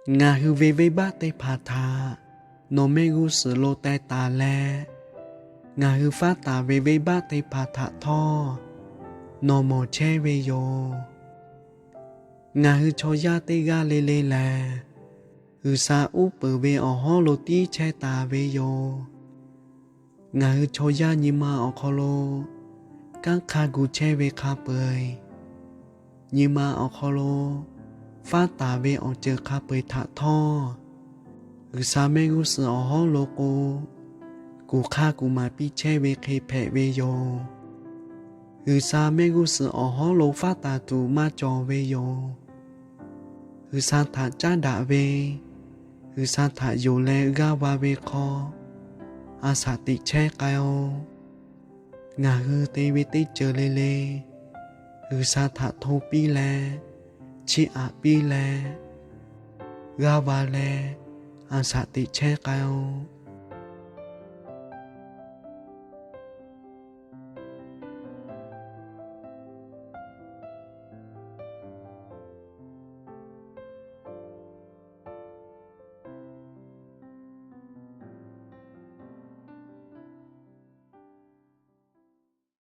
Ngaˬ hui ve venˇbaˆ teˇ hpaˍ htaꞈ nawˬ mehˆ g'uˇ suhˍ lo teh taˍ leh, ngaˬ hui faˉ taˍ ve venˇbaˆ teˇ hpaˍ htaꞈ htawˇ nawˬ mawˬ chehˇ ve yoˬ. Ngaˬ hui chaw yaˇ teˇ g'aˇ le le lehˬ, G'uiˬsha uˉ peunˍ ve awˬ hawˉ lo tiˉ chehˇ taˍ ve yoˬ. Ngaˬ hui chaw yaˇ nyi ma awˬ hk'aw lo kanˉ hk'aˇ gu chehˇ ve hk'a peu-eˬ, nyi ma awˬ hk'aw lo faˉ taˍ ve awˬ ceuˬ hk'a peu-eˬ htaꞈ htawˇ, G'uiˬsha mehˆ g'uˇ suhˍ awˬ hawˉ lo k'o, kuˬ hk'aˇ kuˬ maˍ piˇ chehˇ ve hk'e hpehꞈ ve yoˬ. G'uiˬsha mehˆ g'uˇ suhˍ awˬ hawˉ lo faˉ taˍ tuˬ maˇ cawˬ ve yoˬ. G'uiˬsha htaꞈ caˉ daꞈ ve, G'uiˬsha htaꞈ yonˍ leh g'aˇ va ve hk'aw, a shaꞈ teꞈ chehˇ k'ai-o. Ngaˬ hui te ve teˇ ceuˬ le le, G'uiˬsha htaꞈ hto piˇ leh, chiˇ aꞈ piˇ leh, g'aˇ va leh, a shaꞈ teꞈ chehˇ k'ai-o.